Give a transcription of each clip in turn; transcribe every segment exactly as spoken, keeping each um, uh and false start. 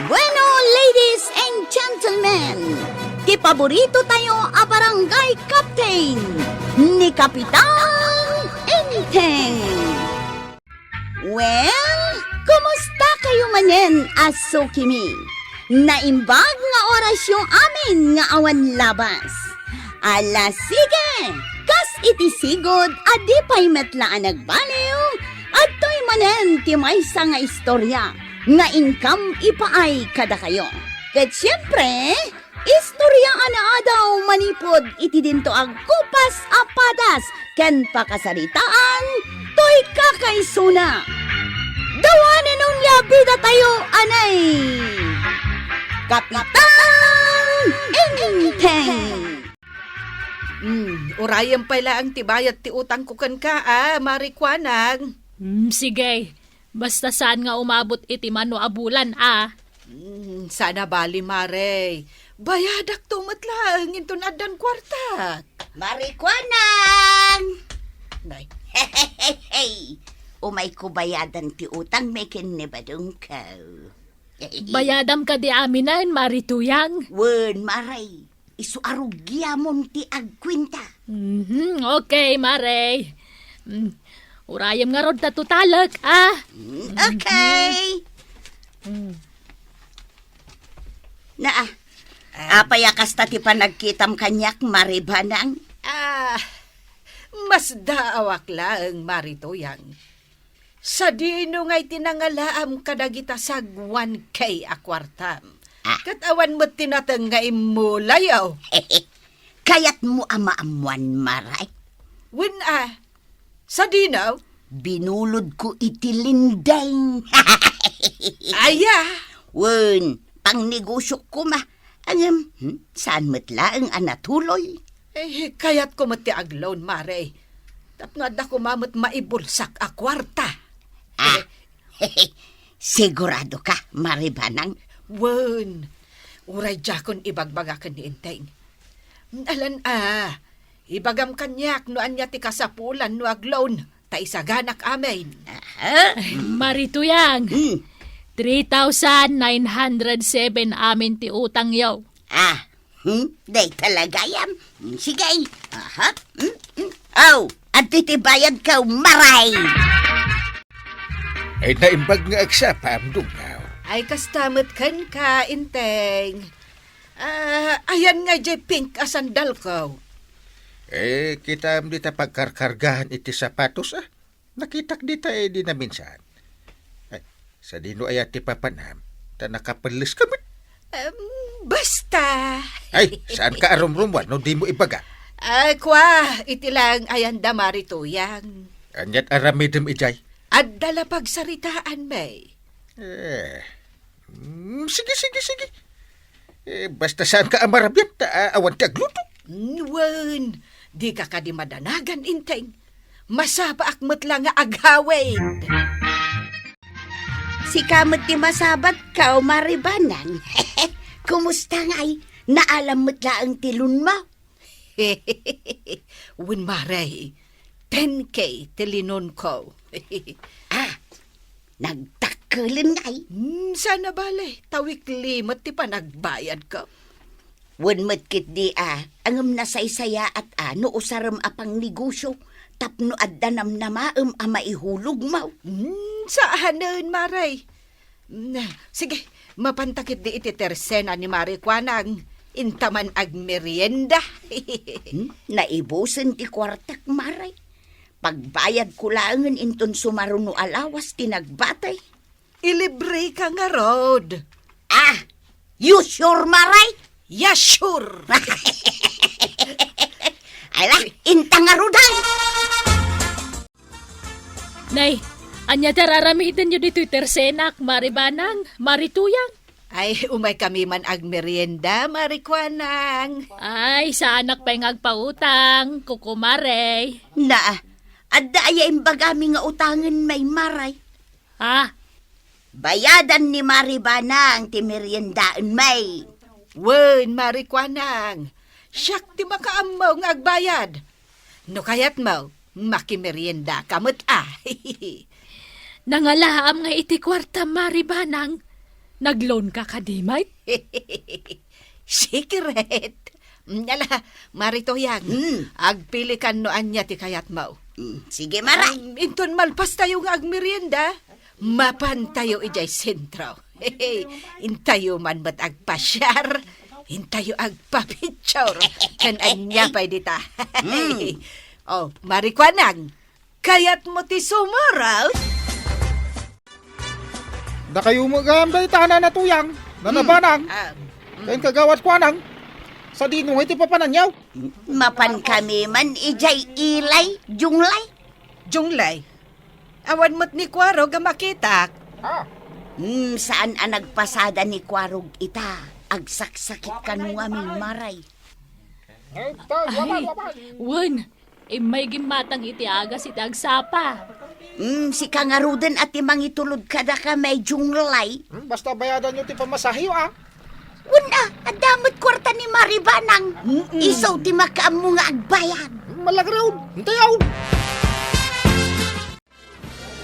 Bueno, ladies and gentlemen, ti paborito tayo a barangay captain, ni Kapitan Enteng. Well, kumusta kayo manen a sukimi? Naimbag nga orasyo amin nga awan labas. Ala, sige! Kas iti sigud a di pay met la a nagbaliw, adtoy manen ti maysa nga istorya nga inkam ipaay kadakayo. Ket siempre, istorya a naadaw manipud iti dinto a kupas a padas ken pakasaritaan toy kakaisuna. Dawanen onia bidatayo, anay! Kapitan Enteng! Hmm, urayem pay laeng ti bayad ti utangko kenka, a, Mari Kuanang. Hmm, sige. Basta saan nga umabot iti mano a bulan, a. Hmm, saan a bali, Mare. Bayadakto met laeng inton addan kuartak. Mari Kuanang! Nay. Umayko bayadan ti utangmi ken ni badongko. Bayadam kadi aminen, Mari Tuyang? Wen, Mare. Isu a rugiamon ti agkuenta. Mhm, okay, Mare. Mm, urayem ngarud ta totalek, a. Mm, okay. Mm. Naa, apay a kasta ti panagkitam kaniak, Mari Banang? Ah, masdaawak laeng, Mari Tuyang. Sadino ngay ti nangalaam kadagita sagwan K a kuartam? Ah. Ket awan met ti nateng nga immulayo. Kayatmo a maammuan, Mare? Wen a, sadino? Binulodko iti lindeng. Aya? Wen, pangnegosiok koma. Ngem, hmm, saan met laeng a natuloy? Eh, kayatko met ti agloan, Mare. Tapno adda koma met maibulsak a kuarta. Ah, sigurado ka, Mari Banang? Wen, uray diakon ibagbaga ken ni Enteng. Alan a, ibagam kaniak no ania ti kasapulan no agloan, ta isaganak amin. Aha. Mari Tuyang, hmm, three thousand nine hundred seven amin ti utangyo. Ah, hmm? Dayta la gayam. Hmm, sige. Aha. Hmm, hmm. Aw, adtoy ti bayadko, Mare. Ay, naimbag nga agsapam, Dungaw. Ay, kasta met kenka, Enteng. Ah, ayan nga diay pink a sandalko. Eh, kitam dita pagkarkargaan iti sapatos, a? Nakitak dita idi naminsan. Ay, sadino aya ti papanam? Ta nakapelles ka met. Em, basta. Ay, saan ka a rumrumuar no dimo ibaga? Ay, kua, iti laeng ayanda, Mari Tuyang. Ania't aramidem idiay? Adda la pagsaritaan, May. Eh, mm, sige, sige, sige. Eh, basta saan ka a marabiat, ta, a, awan ti agluto. Wen, dika kadi madanagan, Enteng. Masabaak met la nga aghawid. Sika met ti masabatko, Mari Banang. Kumusta ngay? Naalam met laeng ti loanmo? Wen, Mare, ten K ti loanko. Ah, nagdakkelen ngay? Hmm, saan a bale, ta weekly met ti panagbayadko. Wen met ketdi a, ngem nasaysayaat a no usarem a pangnegosio tapno adda namnamaem a maihulogmo. Hmm, saanen, Mare. Hmm, sige, mapanta ketdi iti tersena ni Mari Kuanang, inta man agmerienda. Hmm, naibusen ti kuartak, Mare. Pagbayadko laengen inton sumaruno a lawas ti nagbatay. Ilibreka ngarud. Ah, you sure, Mare? Yes, sure. Ala, inta ngarud, ay. Nay, ania ti ar-aramidenyo ditoy tersenak, Mari Banang, Mari Tuyang? Ay, umaykami man agmerienda, Mari Kuanang. Ay, saanak pay nga agpautang, kukumare. Naa, adda aya imbagami nga utangen, May, Mare? Ha? Bayadan ni Mari Banang ti meriendaen, May. Wen, Mari Kuanang, siak ti makaammo nga agbayad. No kayatmo, makimeriendaka met a. Nangalaam nga iti kuartam, Mari Banang. Nag-loan ka kadi, Mike? Secret. Ala, Mari Tuyang, Mm. agpilikan no ania ti kayatmo. Mm, sige, Mari. Um, inton malpastayo nga agmerienda, mapantayo idiay sentro. Intayo man met agpasiar, intayo agpapicture, ken ania pay dita. Mm. Oh, Mari Kuanang, kayatmo ti sumurot? Dakayo met gayam dayta, Nana Tuyang, Nana Banang. Ah, mm. Ken Kagawad Kuanang, sadino ngay ti papananyo? Mapan kami man idiay ilay, Junglay. Junglay, awan met ni Kuarog a makitak. Ah. Hmm, saan a nagpasada ni Kuarog ita. Agsaksakit kano ngamin, Mari. Ay, wen, immay gimmatang iti agas iti agsapa. Hmm, sika ngaruden a ti mangitulod kadakami, Junglay. Hmm, basta bayadanyo ti pamasaheyo, ah. Wen a, adda met kuarta ni Mari Banang. Mm-mm. Isu ti makaammo nga agbayad. Malagraw, intayaw.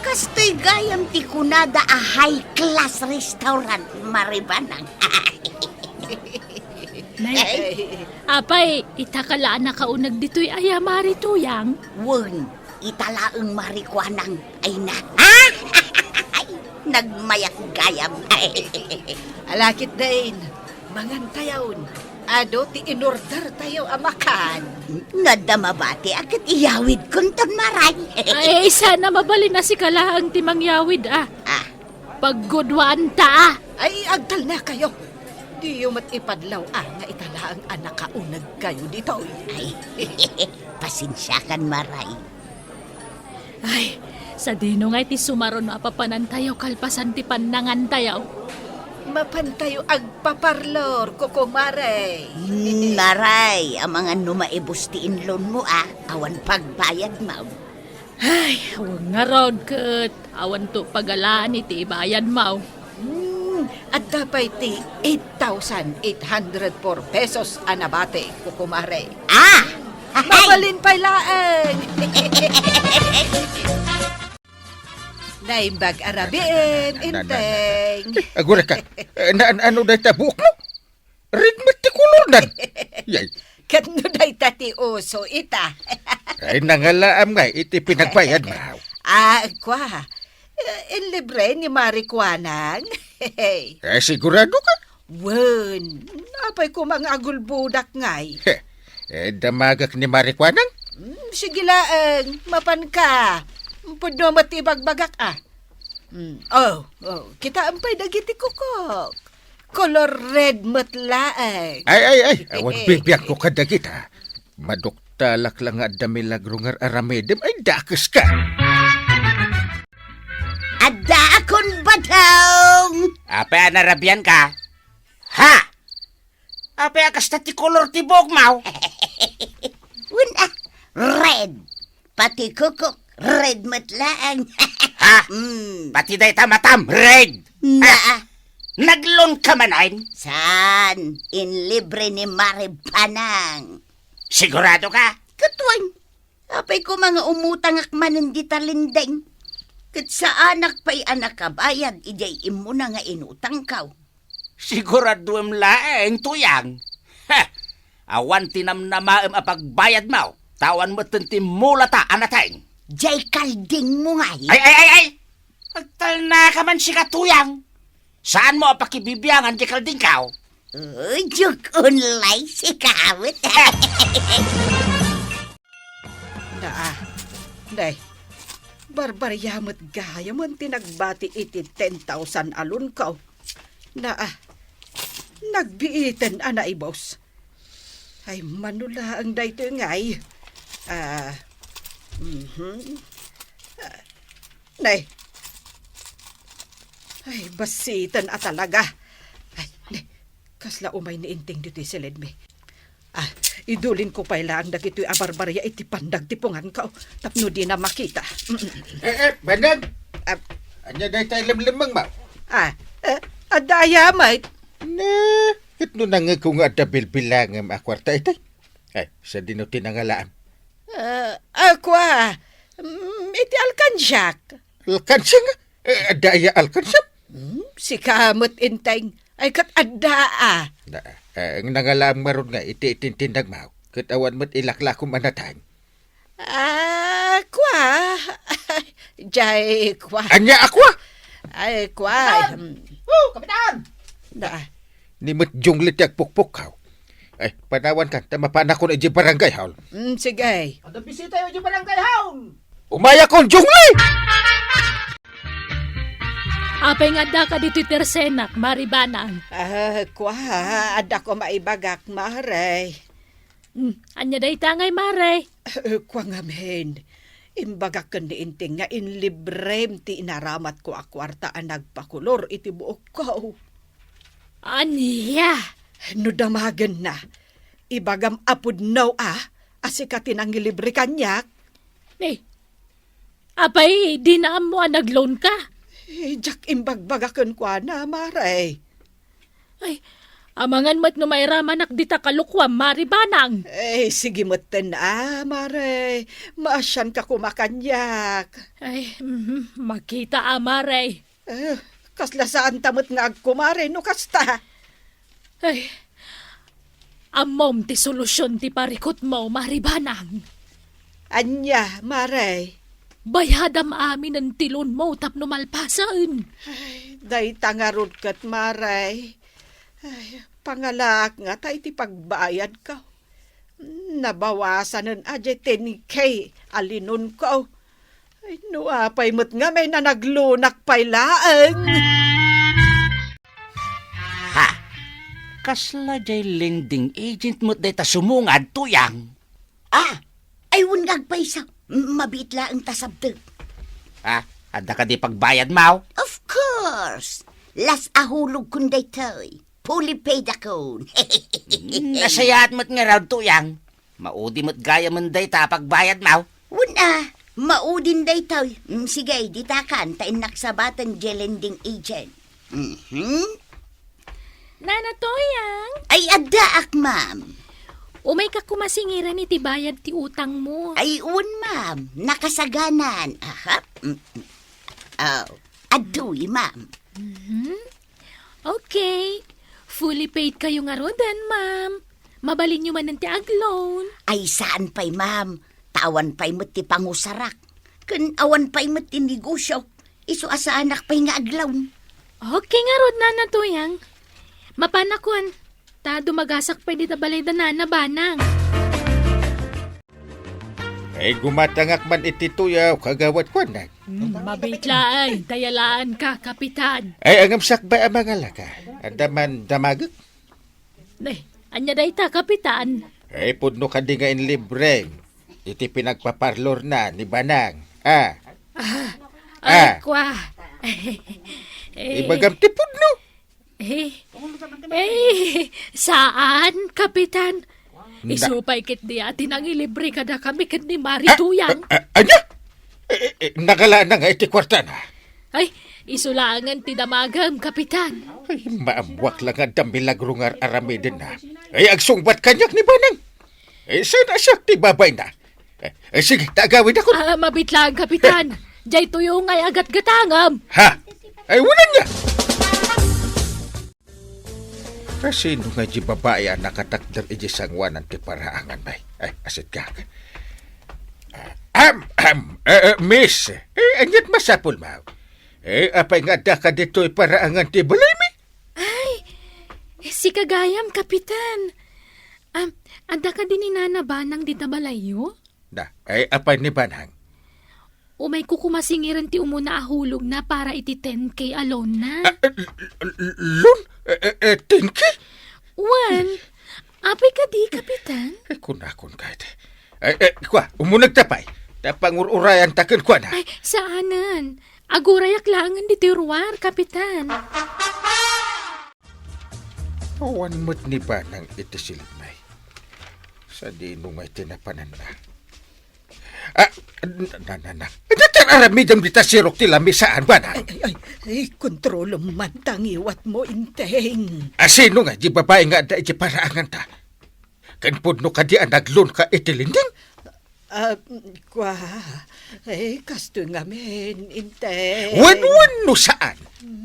Kastoy gayam ti kunada a high class restaurant, Mari Banang. Nay, apay, ita ka la a nakauneg ditoy aya, Mari Tuyang? Wen, ita laeng, Mari Kuanang. Ay na. Ay, nagmayat gayam. Ala ketdin, mangantayon. Adu ti inordertayo a makan. Nga adda mabati a ket iyawidkonton, Mari. Ay, sana mabalin a sika laeng ti mangyawid, ah. Ah. Pagguduanta, ah. Ay, agtalnakayo. Diyo met ipadlaw, ah, nga ita laeng a nakaunegkayo ditoy. Ay, pasensiakan, Mari. Ay, sadino ngay ti sumaruno a papanantayo kalpasan ti pannangantayo? Mapantayo agpaparlor, kukumare. Hmm, Mari, amangan no maibus ti inlonmo, ah, awan pagbayadmo. Ay, awan ngarud ket awanto pagalaan iti ibayadmo. Hmm, adda pay ti eight thousand eight hundred four pesos a nabati, kukumare. Ah! Mabalin pay laeng. Naimbag a rabiin, na, na, na, na, na. Inteng. Eh, agura ka. Eh, na, an-, ano dayta buokmo? Red met ti kolornan. Yay. Ket no dayta ti uso ita. Ay, nangalaam ngay iti pinagbayadmo. Ah, kua. Eh, inlibre ni Mari Kuanang. Eh, sigurado ka? Wen, apay koma nga agulbodak ngay. Eh, damagak ni Mari Kuanang? Hmm, sige laeng, mapan ka. Pudno met ti ibagbagak, ah. Hmm. Oh, oh, kitaem pay dagiti kukok. Kolor red met laeng. Ay, ay, ay, awan bibiangko kadagita. Maduktalak la nga adda milagro nga ar-aramidem, ay dakeska. Addaakon batong! Apay a narabian ka? Ha? Apay a kasta ti kolor ti buokmo? Wen a, red. Pati kukok, red met laeng. Ha? Mm. Pati dayta matam, red. Na. Ha? Nag-loan ka manen? Saan? Inlibre ni Mari Banang. Sigurado ka? Ket wen. Apay koma nga umutangak manen dita lending. Ket saanak pay a nakabayad idiay immuna nga inutangko. Siguradoem laeng, Tuyang. Ha! Awan ti namnamaem a pagbayadmo, ta awan metten ti mulata a nateng. Diay kaldingmo ngay. Ay, ay, ay, ay! Agtalnaka man sika, Tuyang. Saanmo a pakibibiangan diay kaldingko? Oh, joke only, sika awit. Naa, day, barbaria met gayamen ti nagbati iti ten thousand a loanko. Naa, nagbiiten a naibus. Ay, mano laeng daytoy ngay. Ah, mhm. Ah, nay. Ay, basiten a talaga. Ay, nay, kasla umay ni Inteng ditoy siledmi. Ah, idulinko pay laeng dagitoy a barbaria iti pandag ti punganko tapno dina makita. Eh, eh, Banang! Ah. Ania dayta lemlemmengmo? Ah, eh, adda aya met? Ne, ket no nangngegko nga adda bilbilangem a kuarta iti? Ay, sadino ti nangalaam? Ah, a kua, mm, iti alkansiak. Alkansiak? Eh, adda aya alkansiam? Hmm, Sika met, Enteng. Ay, ket adda, a. Na, eh, nangalaam ngarud nga iti itintindagmo, ket awan met ilaklakom a nateng. Ah, kua. Jay, kua. Ania a kua? Ay, kua. Kapitan! Hmm. Oh, Kapitan! Da. Ni met Jungli ti agpukpukkaw. Ay, panawankan, ta mapanakon idiay barangay hall. Mm, sige. Adda bisitayo idiay barangay hall. Umayakon, Jungli! Apay nga addaka ditoy tersenak, Mari Banang? Ah, kua, adda ko maibagak, Mare. Hmm, ania dayta ngay, Mare? Eh, kua ngamin, imbagak ken ni Enteng nga inlibrem ti inaramatko a kuarta a nagpakolor iti buokko. Ania? No damagenna, ibagam a pudno a, a sika ti nangilibre kaniak. Eh, apay, dina ammo a nag-loan ka? Eh, diak imbagbaga kenkuana, Mare. Ay, amangan met no mairamanak dita kalokuam, Mari Banang. Eh, sige metten a, Mare. Maasianka koma kaniak. Ay, mhm, makita a, Mare. Eh, kasla saanta met nga agkumare no kasta. Ay, ammom ti solusion ti parikutmo, Mari Banang. Ania, Mare? Bayadam aminen ti loanmo tapno malpasen. Ay, dayta ngarud ket, Mare. Ay, pangalaak ngata iti pagbayadko. Nabawasanen a diay ten K a linonko. Ay, no apay met ngamin a nagloanak pay laeng. Ha? Kasla diay lending agent met dayta sumungad, Tuyang? Ah, ay, wen nga agpayso. M-, mabiit laeng ta sabtek. Ah, adda kadi pagbayadmo? Of course. Las a hulogkon daytoy. Fully paid akon. Hmm, nasayaat met ngarud, Tuyang. Maudi met gayamen dayta a pagbayadmo. Wen a, maudin daytoy. Mm, sige, ditakan, ta innak sabaten diay lending agent. Mhm. Nana Tuyang? Ay, addaak, ma'am. Umayka koma singiran iti bayad ti utangmo. Ay, wen, ma'am. Nakasaganan. Aha. Mm, mm. Oh, adtoy, ma'am. Mhm. Okay. Fully paid kayo ngaruden, ma'am. Mabalinyo manen ti agloan. Ay, saan pay, ma'am. Ta awan pay met ti pangusarak. Ken awan pay met ti negosiok. Isu a saanak pay nga agloan. Okay ngarud, Nana Tuyang. Mapanakon. Ta dumagasak pay dita balay da Nana Banang. Ay, gumatangak man iti tuyaw, kagawad kuan. Hmm, mabiit laeng, dayalaanka, Kapitan. Ay, angamsak ba a mangalaka? Adda man damagek? Ay, ania dayta, Kapitan? Ay, pudno kadi nga inlibre iti pinagpaparlorna ni Banang. Ah. Ah, ay, ah. Kua. Eh. Ibagam ti pudno. Eh, eh, saan, Kapitan. Na- Isu pay ketdi a ti nangilibre kadakami ken ni Mari Tuyang. Ah, ah, ania? Eh, eh, eh, nagala na nga iti kuartana. Ay, isu laengen ti damagem, Kapitan. Ay, maammoak la nga adda milagro nga ar-aramidenna. Ay, agsungbat kaniak ni Banang. Eh, saan a siak ti babayna? Eh, eh, sige, ta agawidakon. Ah, mabiit laeng, Kapitan. Diay tuyo ngay agatgatangam. Ha? Ay, wen ania? Kasino nga diay babai a nakatakder idiay sangoanan ti paraangan, bay? Ay, asit ka. Ah, am, am, eh, eh, miss. Eh, aniat masapulmo? Eh, apay nga adda ka ditoy paraangan ti balaymi? Ay, sika gayam, Kapitan. Am, adda kadi ni Nana Banang dita balayyo? Da, ay, apay ni Banang? Umayko koma singiran ti umuna a hulogna para iti ten K a loan-na. Ah, eh, l-, l-, loan? Eh, eh, eh, ten K? Wen, apay kadi, Kapitan? Eh, kunakon kayat. Eh, eh, kua, umunegta pay. Ta pangur-urayanta kenkuana. Ay, saanen. Agurayak laengen ditoy ruar, Kapitan. Awan met ni Banang iti silipna. Sadino ngay ti napananna? Ah, na, na, na. Iti aramidem dita sirok ti lamisaan, Banang. Ay, ay, ay, ay, kontrolem man ta ngiwatmo, Enteng. Ah, sino nga diay babai nga adda iti paraanganta? Ken pudno kadi a nag-loan ka iti lending? Ah, kua, eh, kastoy ngamin, Enteng. Wen, wen, no saan.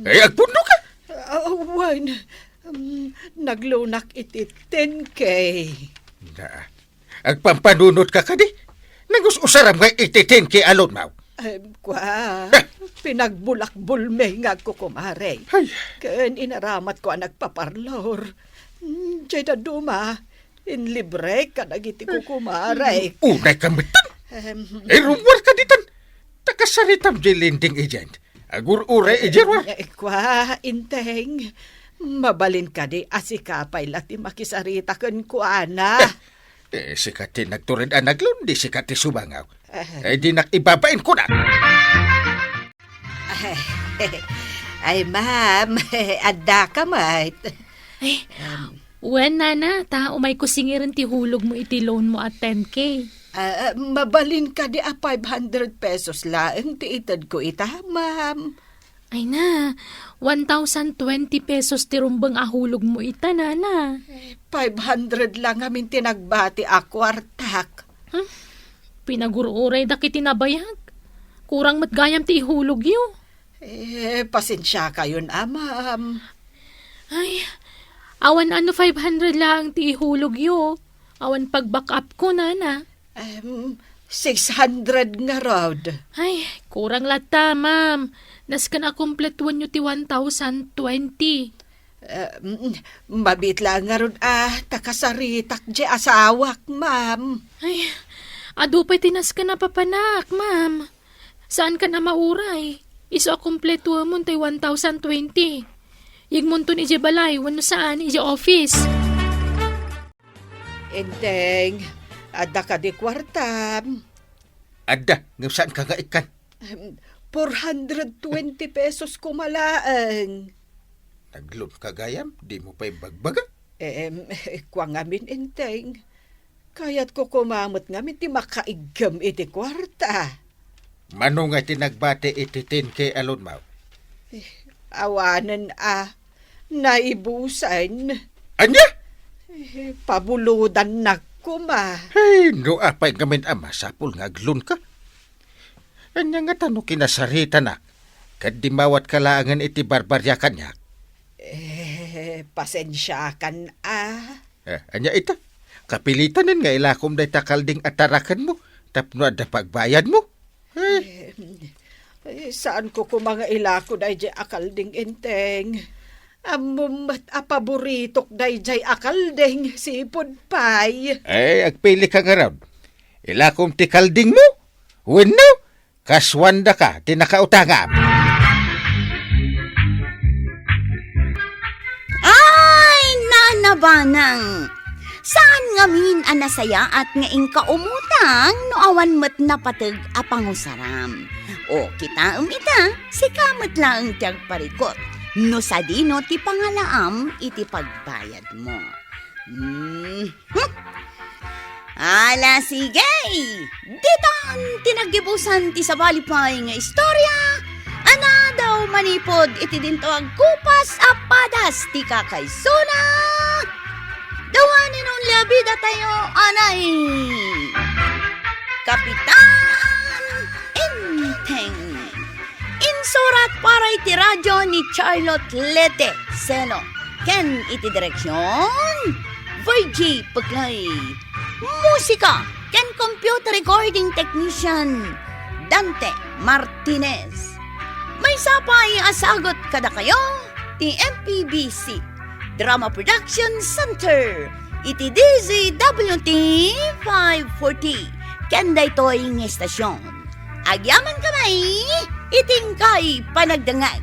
Eh, agpudno ka? Ay, na-, um, naglunak iti ten K. Na, agpampanunotka kadi? Nangus-usaram nga iti ten K a loan mo? Em, kua, pinagbulakbulmi nga agkukumare. Ay. Ken inaramatko a nagpaparlor. Mm, jay dadduma, inlibre kadagiti kukumare. Unay ka metten? Em. Irummuar ka ditan. Ta kasaritam jay lending agent. Agur-uray, eh, idiay ruar. Eh, kua, Enteng. Mabalin kadi a sika pay la ti makisarita kenkuana. Eh, eh, sika ti nagtured a nagloan, di sika ti sumangaw. Eh. Eh, dinak ibabain kuna. Ay, ma'am, adda ka met. Ay, wen, nana, ta umayko singiren ti hulog mo iti loan mo a ten K. Ah, ah, mabalin kadi a five hundred pesos laeng ti itedko ita, ma'am? Ay na, one thousand twenty pesos ti rumbeng a hulog mo ita, nana. Eh, five hundred lang ngamin ti nagbati a kuartak. Hmm? Pinagur-uray dagiti nabayag. Kurang met gayam ti ihulogyo. Eh, pasensiakayon a, ma'am. Ay, awan ano five hundred laeng ti ihulogyo. Awan pag-back up ko, nana. Em, six hundred ngarud. Ay, kurang latta, ma'am. Nasken a kumpletuenyo ti one thousand twenty. Em, mabiit laeng ngarud a, ta kasaritak jay asawak, ma'am. Ay, adu pay ti nasken a papanak, ma'am. Saankan a mauray. Isu a kumpletuemon tay one thousand twenty. Yegmonton idiay balay wenno saan idiay office. Enteng, adda kadi kuartam? Adda, ngem saanka nga ikkan. Em, four hundred twenty pesos koma laeng. Nagloan ka gayam, dimo pay bagbaga? Em, kua ngamin, Enteng. Kayatko koma met ngamin ti makaiggem iti kuarta. Mano nga ti nagbati iti ten K a loan mo? Eh, awanen a, naibusen. Ania? Eh, pabulodannak koma. Ay, no apay ngamin a masapul nga agloan ka? Ania ngata no kinasaritanak, ket dimmawatka laengen iti barbaria kaniak? Eh, pasensiakan a. Eh, ania ita? Kapilitanen nga ilakom dayta kalding a tarakenmo tapno adda pagbayadmo? Eh. Eh, saanko koma nga ilako dayjay a kalding, Enteng. Ammom met a paboritok dayjay a kalding, sipud pay. Eh, agpili ka ngarud. Ilakom ti kaldingmo? Wenno, kasuandaka ti nakautangam. Ay, Nana Banang! Saan ngamin a nasayaat nga inka umutang no awan met napateg a pangusaram? O, kitaem ita, sika met laeng ti agparikut no sadino ti pangalaam iti pagbayadmo. Hmm. Hmm. Ala, sige! Ditan ti naggibusan ti sabali pay nga istorya a nadaw manipud iti dinto agkupas a padas ti kakaisuna. The one and only a bidatayo, anay, Kapitan Enteng. Insurat para iti radio ni Charlotte Lete Seno ken iti direksion, Virgie Peglay. Musika ken computer recording technician, Dante Martinez. Maysa pay a sagut kadakayo ti M P B C Drama Production Center iti D Z W T five forty ken daytoy nga estasion. Agyaman kami iti inkay panagdengngeg.